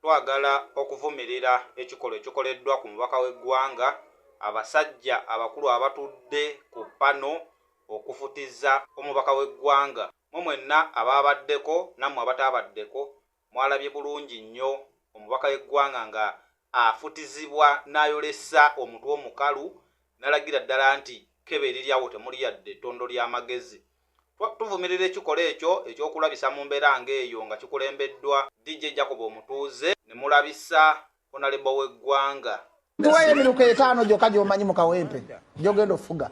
Twagala okuvumirira ekikolwa ekikoleddwa ku mubaka w'eggwanga, abasajja abakulu abatudde ku pano okufutiza omubaka w'eggwanga. Mwe mwenna abaabaddeko nammwe abataabaddeko mwalabye bulungi nnyo omubaka w'eggwanga nga afutizibwa n'ayolesa omutwe omukalu n'alagira ddala nti kkebe eriri awo temuli yadde ettondo ly'amagezi. Tuvumirira ekikolwa ekyo eky'okulabisa mu mbeera ng'eyo nga kikulembeddwa DJ Jacob Omutuuze ne mulabisa Honalebo w'eggwanga. Tuweeyo emiruka etaano gyokka gy'omanyi mu Kawempe gy'ogenda okufuga.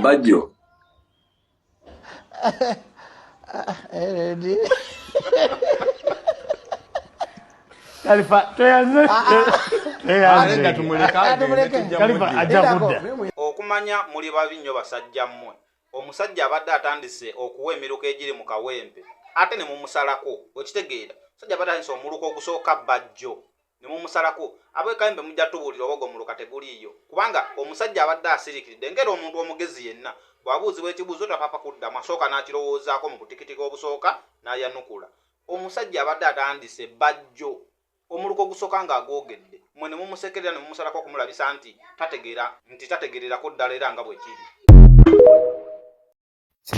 Bajjo. Kalifa tweyanze Ate tumuleke agende, tujja Kalifa muddira. ajja kudda. Okumanya muli babi nnyo basajja mmwe. Omusajja abadde atandise okuwa emiruka egiri mu Kawempe ate ne mumusalako. Okitegeera? Omusajja abadde atandise omuluka ogusooka Bajjo ne mumusalako. Ab'e Kawempe mujja tubuulira oba ogwo omuluka teguliiyo. Kubanga omusajja abadde asiriikiridde ng'era omuntu omugezi yenna bw'abuuzibwa ekibuuzo tapapa kuddamu asooka n'akirowoozaako mu butikitiki obusooka n'ayanukula. Omusajja abadde atandise Bajjo omuluka ogusooka ng'agwogedde mmwe ne mumusekerera ne mumusalako okumulabisa nti tategeera nti tategeererako ddala era nga bwe kiri.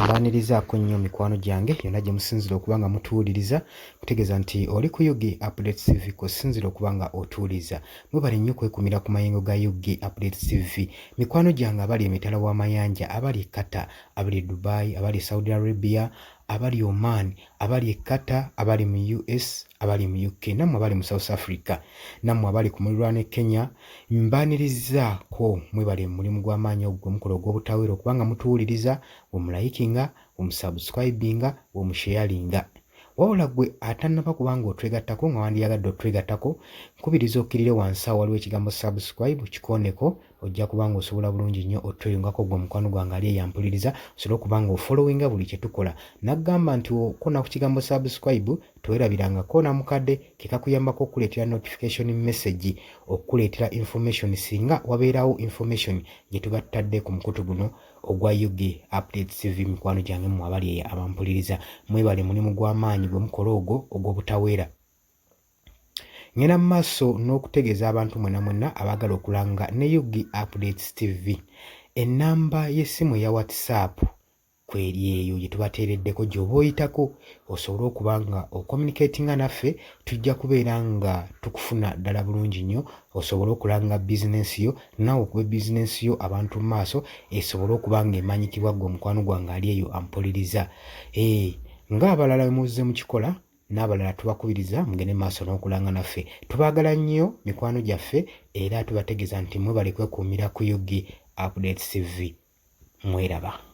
Mbaanirizaako nnyo mikwano gyange yonna gye musinzira okuba nga mutuwuliriza kutegeeza nti oli ku UG Updates TV kw'osinzira okuba nga otuwuliriza. Mwebale nnyo kwekumira ku mayengo ga UG Updates TV. Mikwano gyange abali emitala w'amayanja, abali e Qatar, abali e Dubai, abali e Saudi Arabia, abali Oman, abali e Qatar, abali mu US, abali mu UK, nammwe abali mu South Africa, nammwe abali ku mulirwano e Kenya, Mbaanirizaako mwebale mulimu gw'amaanyi ogwo gwe mukola ogw'obutaweera okuba nga mutuwuliriza, bwe mulayikinga, bwe musubscribinga, bwe musheyalinga. Wabula gwe atannaba kuba nga otwegattako nga wandiyagadde otwegattako, nkubiriza okkirire wansi awo waliwo ekigambo subscribe kikooneko ojja kuba nga osobola bulungi nnyo otweyungako gwe mukwano gwange ali eyo ampuliriza osobole okuba nga ofollowinga buli kye tukola. Naggamba nti okona ku kigambo subscribe Tewerabiranga koona mukadde ke kakuyambako okukuleetera notification message okukuleetera information singa wabeerawo information gye tuba tutadde ku mukutu guno ogwa UG Updates TV. Mikwano gyange mmwe abali eyo abampuliriza, mwebale mulimu gw'amaanyi gwe mukola ogwo ogw'obutaweera. Ngenda mu maaso n'okutegeeza abantu mwena mwena abaagala okulanga ne UG Updates TV. Ennamba y'essimu eya WhatsApp kweri eyo gye tubateereddeko gy'oba oyitako osobole okuba nga ocommunicatinga naffe tujja kubeera nga tukufuna ddala bulungi nnyo osobole okulanga bizinensi yo naawe okuba bizinensi yo abantu mu maaso esobole okuba nga emanyikibwa ggwe omukwano gwange ali eyo ampuliriza ee ng'abalala bwe muzze mukikola n'abalala tubakubiriza mugende maaso n'okulanga naffe tubaagala nnyo mikwano gyaffe era tubategeeza nti mwebale kwekuumira ku UG Updates TV mweraba.